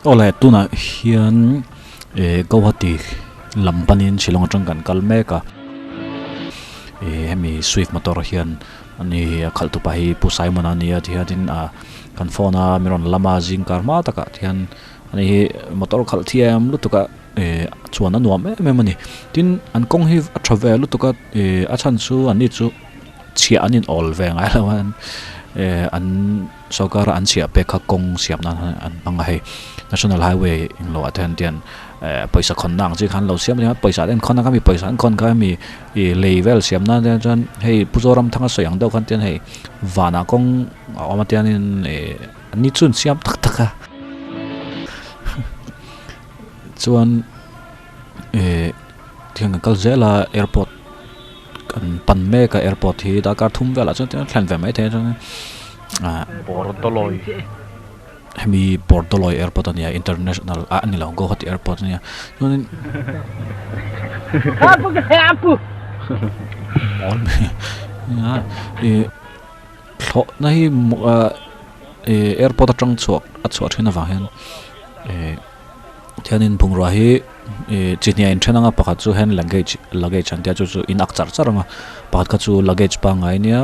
Awle tunah hian eh Guwahati lam panin Shillong atang kan kal mek a eh hemi swift motor hian ani a khalh tupa hi Pu Simon a nia tihianin ah kan phone a min rawn lam a zing kar hma takah hian ani hi motor khalh thiam lutuk a eh chuan a nuam em em a ni tin an kawng hi a tha ve lutuk a eh a chhan chu an ni chu chhiah an in awl ve ngai lo a eh an sorkar a an chhiah pek kha kawng siam nan hian an hmang a hei national highway englo ah te hian tian eh pawisa khawn na ang chi khan lo siam a ni a pawisa te an khawn a khami pawisa an khawn kha hemi ih lei vel siam nan te hian chuan hei Pu Zoramthanga sawi ang deuh khan tian hei vanah kawng a awm a tiangin ih an ni chu an siam tak tak a chuan ih tiang kan kal zel a airport kan pan mek a airport hi darkar thum velah chuan tiang a thlen ve maithei a chuan ah Bordoloi hemi Bordoloi airport a nia international ah a ni lo Guwahati airport a nia chuanin ih thlawhna hi ah ih airport atang chhuak a chhuah thin avang hian ih. Thianin bungrua hi ih chi hnih a inthen anga pakhat chu hand luggage luggage an tia chu chu in ak char char anga pakhat kha chu luggage pangngai ania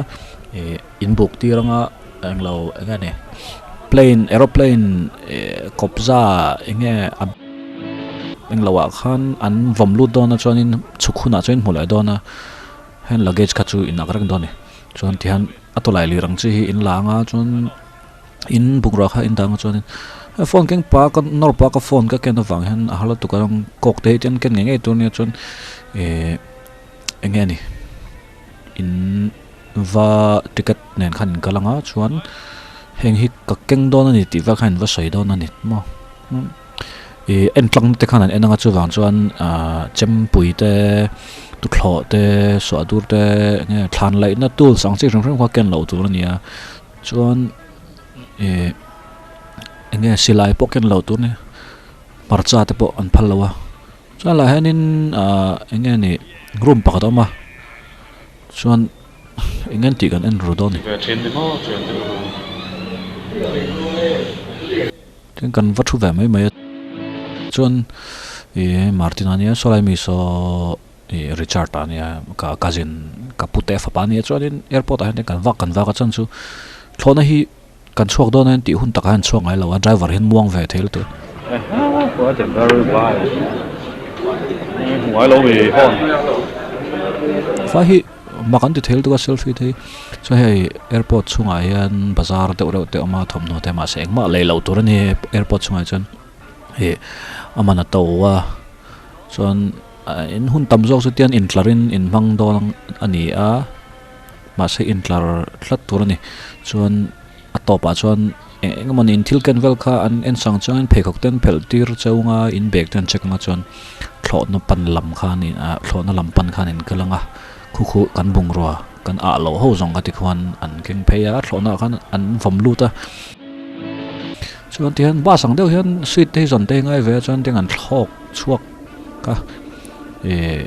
ih in buk tir anga englo eng nge ni plane aeroplane ih kawpza eng nge a englo ah khan an vawm lut dawn a chuanin chhuk hunah chuan in hmu leh dawn a hand luggage kha chu in ak reng dawn a ni chuan tihian a tawlai lir ang chi hi in la anga chuan. In bungrua kha in dang a chuanin phone keng pa ka nawr pa ka phone ka ken avang hian a har lutuk a rawng kawk te hi chuan ken ngei ngei tur ania chuan ihh eng nge ni in va ticket nen khan in kal anga chuan heng hi ka keng dawn a ni tih vel khan in va sawi dawn a ni maw ih en tlang te khan an en anga chuvang chuan ahh chempui te tuthlawh te suahdur te eng nge thlan laihna tools ang chi hrim hrim kha ken loh tur a ni a. Chuan ih eng nge silai pawh ken loh tur nia hmarcha te pawh an phal lo a chuan lah hianin ah eng nge ni room pakhat a awm a chuan eng nge tih kan en ru dawn a ni. Chuan kan va thu ve mai mai a chuan ih Martin a nia sawlai mi saw. Ih Richard a nia ka cousin ka pute fapa a nia chuanin airport ah hian kan vak kan vak a chuan chu thlawhna hi kan chhuak dawn a tih hun takah hian chhuak ngai lo a driver hian muang ve thei lutuk. Vai hi mak an ti thei lutuk a selfie te hi chuan hei airport chhungah hian bazar deuh reuh te a awm a thawmhnaw te mahse engmah lei loh tur a ni airport chhungah hian chuan ih a man a to a chuan. In hun tam zawk chu tian intlar in in hmang dawn a ni a mahse intlar tlat tur a ni chuan a tawpah chuan eng eng emawni in thil ken vel kha an en sang chuan pheikhawk te an phelh tir cheu anga in bag te an check anga chuan thlawhna pan lam khan in ah thlawhna lam pan khan in kal anga khu khu kan bungrua kan ah loh ho zawng kha tikhuan an keng phei a thlawhna ah khan an vawm lut a chuan tihian bus ang deuh hian seat te hi zawn te hi ngai ve a chuan tiang an thlawk chhuak. Ka ih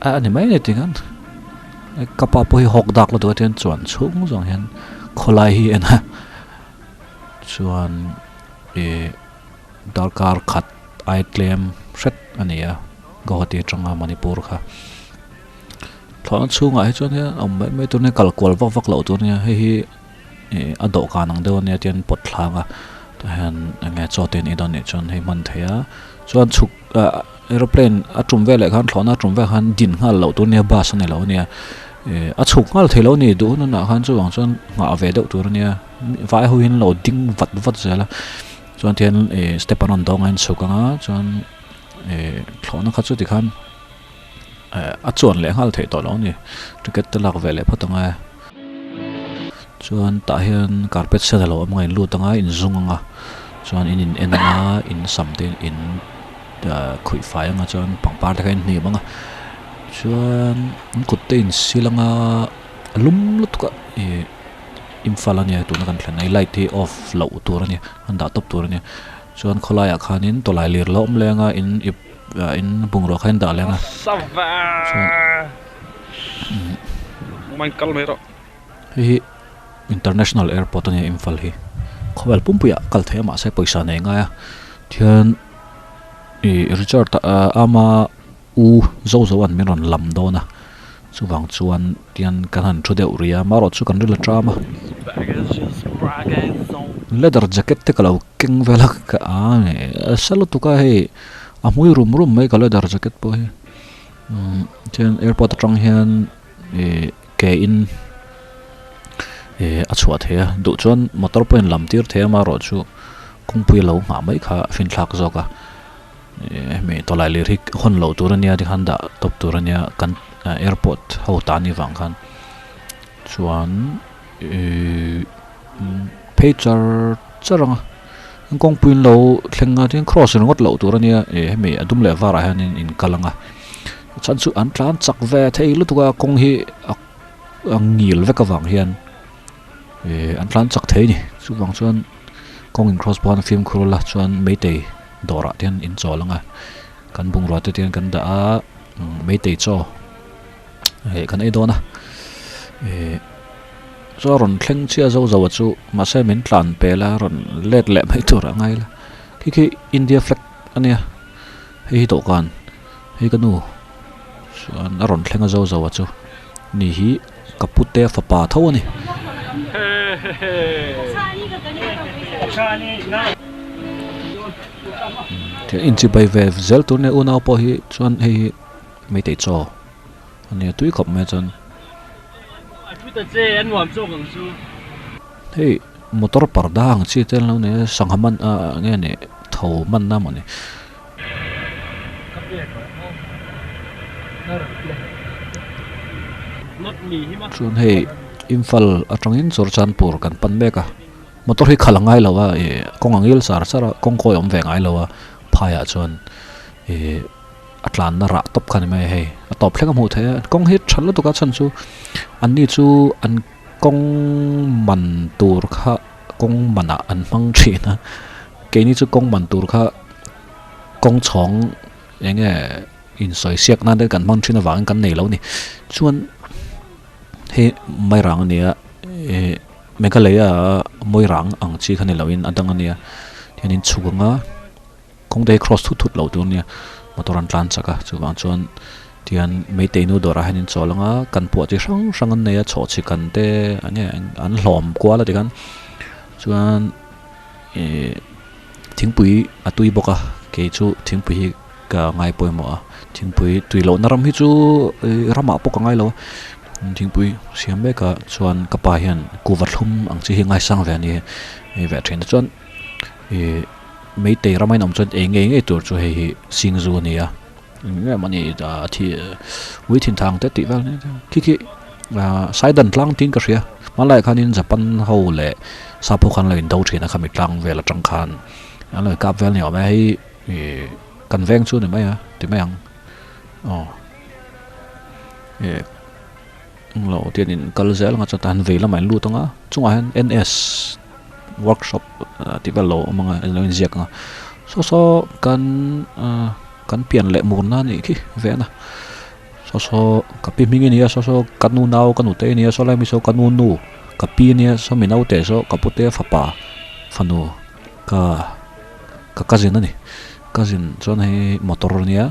a ni mai a ni tih khan ka pa pawh hi hawk dak lutuk a tihian chuan chhung zawng hian khawlai hi a en a chuan ih darkar khat ai tlem hret a ni a Guwahati atanga Manipur kha thlawhna chhungah hi chuan hian awm mai mai tur nia kal kual vak vak loh tur nia hei hi ih a dawhkan ang deuh ania tihian pawt thlang a tah hian eng nge chaw te an ei dawn nih chuan hei hman theih a chuan chhuk ah aeroplane a tum veleh khan thlawhna a tum vel khan din nghal loh tur ania bus a ni lo ania ih a chhuk nghal thei lo a ni duh hun hunah khan chuvang chuan nghah ve deuh tur ania vai ho hian lo ding vat vat zel a chuan tihian ih step an rawn dawng a in chhuk ang a chuan ih thlawhna kha chu tikhan eh a chuan leh nghal theih tawh lo a ni ticket te lak ve leh phawt ang e chuan tah hian carpet sen alo awm ang a in lut ang a in zung ang a chuan in in en ang a in sam te in ah khuih fai ang a chuan pangpar te kha in hnim ang a chuan in kut te in sil ang a a lum lutuk a ih imphal ania tuna kan thlen a hei light hi off loh tur a ni an dah tawp tur a nia chuan khawlaiah khanin tawlai lir lo awm leng a in ip ah in bungrua kha in dah leng a chuan hei hi international airport a nia Imphal hi. Khawvel pumpuiah kal thei a mahse pawisa nei ngai a thian ih Richard a ama u zo zo an min rawn lam dawn a chuvang chuan tian kan han thu deuh rih a amaherawh chu kan ril a tram a leather jacket te ka lo keng vel a ka a sa lutuk a hei a hmui rum rum mai ka leather jacket pawh hi umm chuan airport atang hian ih ke in ih a chhuah theih a duh chuan motor pawhin lam tir thei a amaherawh chu kawngpui lo nghah mai kha a finthlak zawk a ih hemi tawlai lir hi hawn loh tur ania tikhan dah tawp tur ania kan airport ho ta anih vang khan chuan ihh phei char char ang a kawngpui an lo thleng a tin cross ringawt loh tur ania ih hemi a dum leh varah hianin in kal ang a chhan chu an tlan chak ve thei lutuk a kawng hi a ngil vek avang hian ih an tlan chak thei a ni chuvang chuan kawng in cross pawh khan fimkhur la chuan meitei dawrah te hian in chawl ang a kan bungrua te te hian kan dah a meitei chaw ih kan ei dawn a ih chuan rawn thleng chiah zo zo a chu mahse min tlan pel a rawn let leh mai tur a ngai la khi khi India flag a nia hei hi dawhkan hei ka nu chuan a rawn thleng a zo zo a chu ni hi ka pute fapa tho a ni. Inchibai ve zel tur nia unau pawh hi chuan hei hi meitei chaw a nia tui khawp mai chuan hei motor parda ang chi te an lo nei a sangha man ah nge ni tho man na mawni. Chuan hei Imphal atangin Churachandpur kan pan mek a motor hi khalh a ngai lo a ih kawng a ngil sar sar a kawng kawi a awm ve ngai lo a phaiah chuan ih a tlanna rah tawp kha a ni mai a hei a tawp thleng a hmuh theih a kawng hi tha lutuk a chhan chu an ni chu an kawng man tur kha kawng manah an hmang thin a keini chu kawng man tur kha kawng chhawng eng nge insawi siak nan te kan hmang thin avangin kan nei lo a ni chuan hei mairang a nia ih Meghalaya mawirang ang chi kha ni loin a dang a nia hianin chhuk anga kawng te hi cross thut thut loh tur a nia motor an tlan chak a chuvang chuan tihian meitei nu dawrah hian in chawl anga kan puah chi hrang hrang an nei a chhawhchhi kan te eng nge an hlawm kual a tikhan chuan ih thingpui a tui bawk a kei chu thingpui hi ka ngai pawimawh a thingpui tui lohna ram hi chu ih ramah pawh ka ngai lo a thingpui siam mek a chuan ka pa hian kuhva thlum ang chi hi ngaisang ve a ni hei ve thin chuan ih meitei rama in awm chuan ei ngei ngei tur chu hei hi singzu a ni a eng em ani a thi ui thin thang te tih vel khi khi ah saidan tlang tiin ka hria hmanlaiah khanin Japan ho leh sap ho khan an lo in do thin a khami tlang vel atang khan an lo kap vel ni awm e hei ih kan veng chu a ni mai a ti mai ang aw ih englo tian in kal zel ang a chuan tah hian vei lamah in lut ang a chungah hian N S workshop tih vel lo awm ang a eng lo inziak ang a saw saw kan ah kan pian leh murna a nih khi ven a saw saw ka pi hming a ni a saw saw ka nu nau ka nute a ni a saw lai mi saw ka nu nu ka pi a nia saw mi naute saw ka pute fapa fanu ka ka cousin a ni cousin chuan hei motor a nia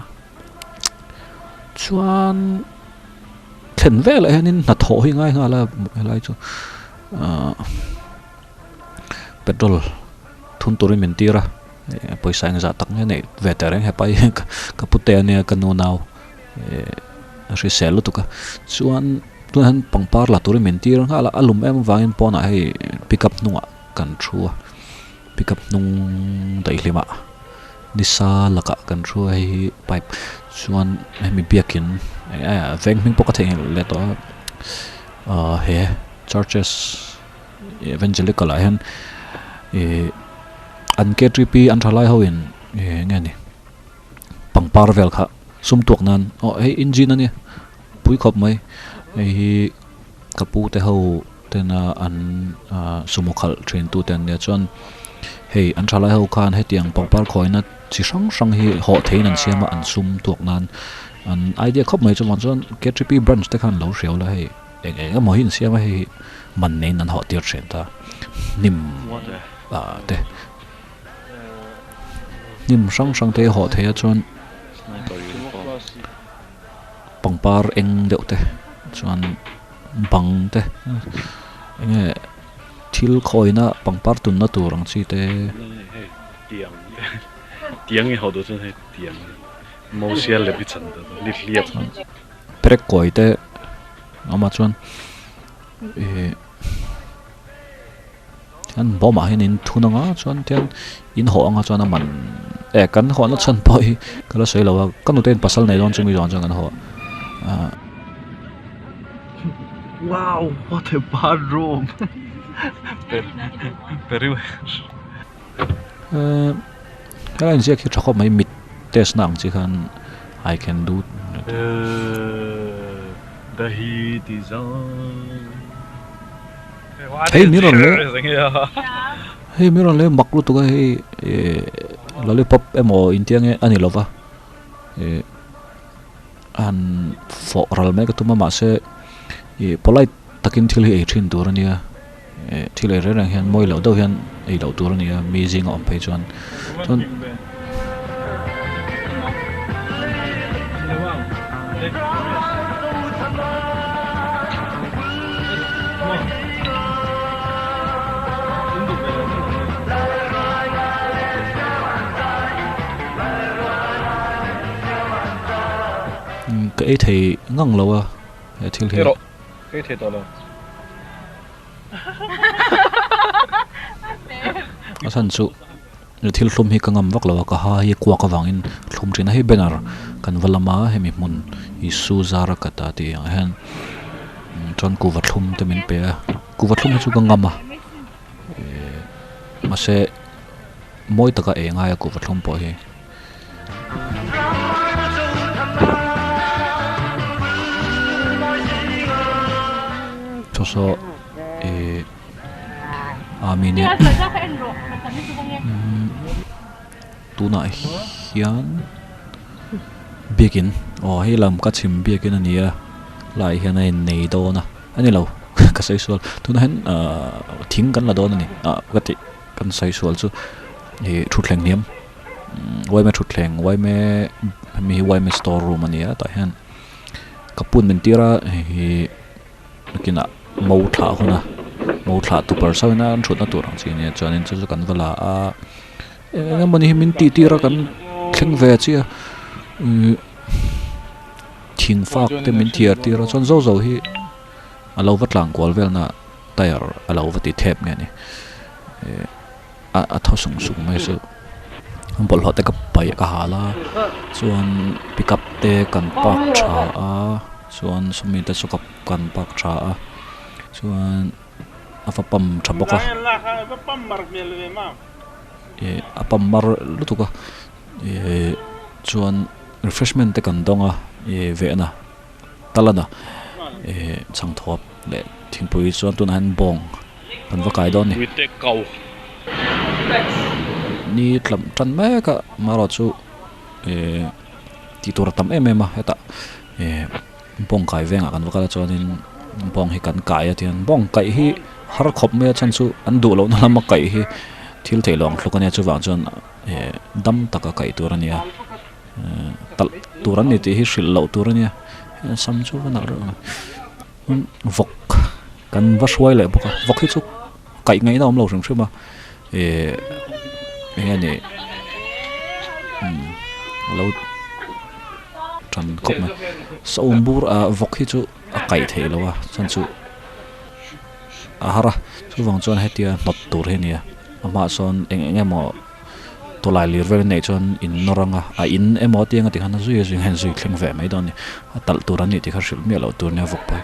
chuan thlen velah hianin hnathawh hi ngai nghal a helai chu ahh petrol thun turin min tir a pawisa engzah tak nge neih ve teh reng hepa hi ka pute ania ka nu nau ih a hrisel lutuk a chuan tunah hian pangpar la turin min tir nghal a a lum em avangin pawnah hei pickup hnungah kan thu a pickup hnung daihlim ah nisa lakah kan thu a hei hi pipe chuan hemi biakin veng hming pawh ka theihnghilh leh tawh a ah he churches evangelical ah hian ih an K_T_P an thalai ho in ih eng nge ni pangpar vel kha sum tuak nan aw hei engine a nia pui khawp mai hei hi ka pu te ho tena an ah sumo khalh thin tu te an nia chuan hei an thalai ho khan hetiang pangpar khawina chi hrang hrang hi hawh theiin an siam a an sum tuak nan an idea khawp mai chuvang chuan K_T_P branch te khan lo hriau la hei. Eng eng emaw hi an siam a hei hi man neiin an hawh tir thin ta. hnim ah te hnim hrang hrang te hi hawh theih a chuan pangpar eng deuh te chuan bang te eng nge thil khawina pangpar tunna tur ang chi te. Perek kawi te a awm a chuan ihh an bawmah hian in thun ang a chuan tian in hawh ang a chuan a man eh kan hawhna chhan pawh hi ka la sawi lo a ka nute in pasal nei dawn chumi zawng chuan kan hawh ah. Wow what a bathroom Eh helai inziak hi tha khawp mai mit test na ang chi khan I can do The heat is on Hei mi rawn leh hei mi rawn leh mak lutuk a hei eh lollipop emaw intia nge a ni lova eh a han fawh ral mai ka tum a mahse ih polite takin thil hi ei thin tur a nia. Eh thil ei reng reng hian mawi loh deuh hian ei loh tur a ni a mi zinga awm phei chuan chuan ka ei thei ngang lo a he thil hi. A chhan chu thil hlum hi ka ngam vak lo a ka ha hi kuak avangin thlum thin a hei banner kan va lam a hemi hmun Isu zara kata tih ang hian chuan kuhva thlum te min pe a kuhva thlum hi chu ka ngam a ehh mahse mawi taka ei a ngai a kuhva thlum pawh hi. Saw saw ih ami nia tunah hian biakin aw hei lam ka chhim biakin a ni a lai hian a innei dawn a a ni lo ka sawi sual tunah hian ahh thing kan la dawn a ni ah ka tih kan sawi sual chu ih thutthleng hniam. Uaime thutthleng uaime hemi hi uaime store room a ni a tah hian ka pun min tir a hei hi nakinah mo thlah hun a mo thlah tupar sawiin a an thutna tur ang chi a nia chuanin chu chu kan va la a eng emawni hi min tih tir a kan thleng ve chiah a ihh thing fak te min thiar tir a chuan zo zo hi a lo va tlang kual vel na tyre a lo va ti thep nge ni ihh. A thaw sung sung mai chu bawlhhlawh te ka paih ka hal a chuan pickup te kan park tha a chuan sawmi te chu ka kan park tha a chuan a va pump tha bawk a ih a pump mar lutuk a ih chuan refreshment te kan dawng a ih vehna talana ih chhangthawp leh thingpui chuan tunah hian bawng. Kan va kai dawn a ni. Ni tlam tan mek a marawh chu eh tih tur a tam em em a hetah eh bawng kai vengah kan va kal a chuanin bawng hi kan kai a tihian bawng kaih hi har khawp mai a chhan chu an duh lohna lama kaih hi thil theih loh ang thluk a nia chuvang chuan eh dam taka kaih tur a ni a eh talh tur an ni tih hi hrilh loh tur a nia sam chu va nalh reuh a. Vawk kan va hruai leh bawk a vawk hi chu kaih ngaihna a awm lo hrim hrim a ihh eng nge ni umm a lo tan khawp mai saum bur ah vawk hi chu a kaih theih loh a chuan chu a har a chuvang chuan hetia hnawt tur hi a ni a a hmaah sawn eng eng emaw. Tawlai lir vel neih chuan in nawr anga a in emaw a tianga tikhan a zui a zui hian zui thleng ve mai dawn a ni. A talh tur an nih tih kha hrilh miah loh tur nia vawk pawh hi.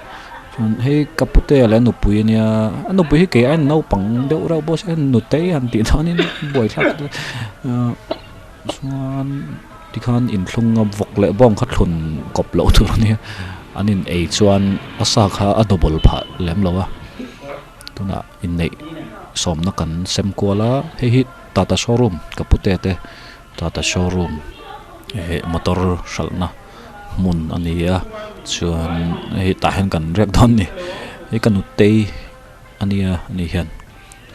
Chuan hei ka putea leh a nupui ania a nupui hi kei aiin naupang deuh reuh pawh se nutei han tih danin buaithlak chuan tikhan inthlung a vawk leh bawng kha thlun kawp loh tur ania an in ei chuan a sa kha a double phah lem lo a tunah inneih sawmna kan sem kual a hei hi Tata showroom ka pute te Tata showroom eh motor hralhna hmun a ni a chuan hei tah hian kan riak dawn a ni hei ka nutei a nia ani hian.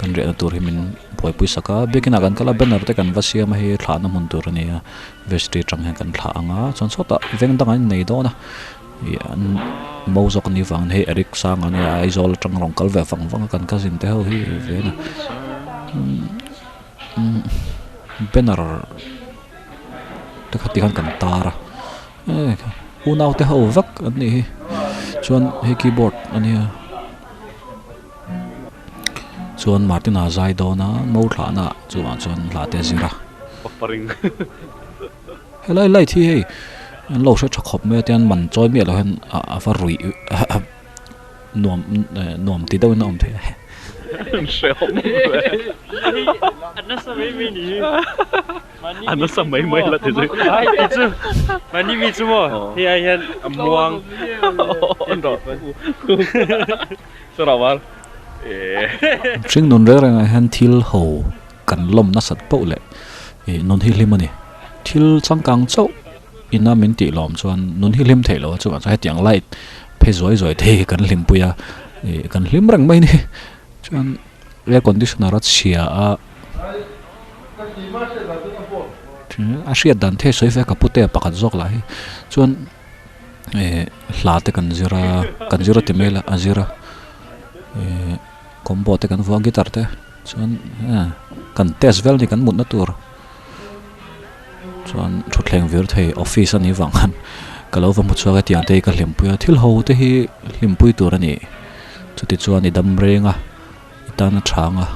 Kan riahna tur hi min buaipui sak a biakin ah kan kal a banner te kan va siam a hei thlahna hmun tur a ni a vestry atang hian kan thlah ang a chuan sawtah veng dangah an innei dawn a ih an mo zawk a nih vangin hei Eric sang a nia Aizawl atang a rawn kal ve vang vang a kan cousin te ho hi ve a umm banner te kha tikhan kan tar a unau te ho vek an nih hi chuan hei keyboard a nia. Chuan Martina zai dawn a mo thlahna chuvang chuan hla te a zir a. Helai light hi hei an lo hre tha khawp mai a tian man chawi miah loh hian a va ruih nuam nuam ti deuhin a awm thei a. A nasa mai mai la ti chu. Ai ti chu. Mani mi chu maw hei ai hian a muang. Hring nun reng rengah hian thil ho kan lawm nasat poh leh ih nun hi hlim a ni. Thil changkang chauh ina min tih lawm chuan nun hi hlim theih loh a chuvang chuan hetiang light phe zuai zuai te hi kan hlimpui a ih kan hlim reng mai a ni. Chuan air conditioner a chhia a a hriat dan the sawi ve ka pute pakhat zawk lah hi chuan. Eh hla te kan zir a kan zir a ti mai la a zir a eh combo te kan vuah a guitar te chuan eh kan test vel a ni kan mutna tur chuan thutthleng vir thei office a nih vang khan ka lo va hmu chhuak a tiang te hi ka hlimpui a thil ho te hi hlimpui tur a ni chuti chuan i dam reng a i tan a chhang a.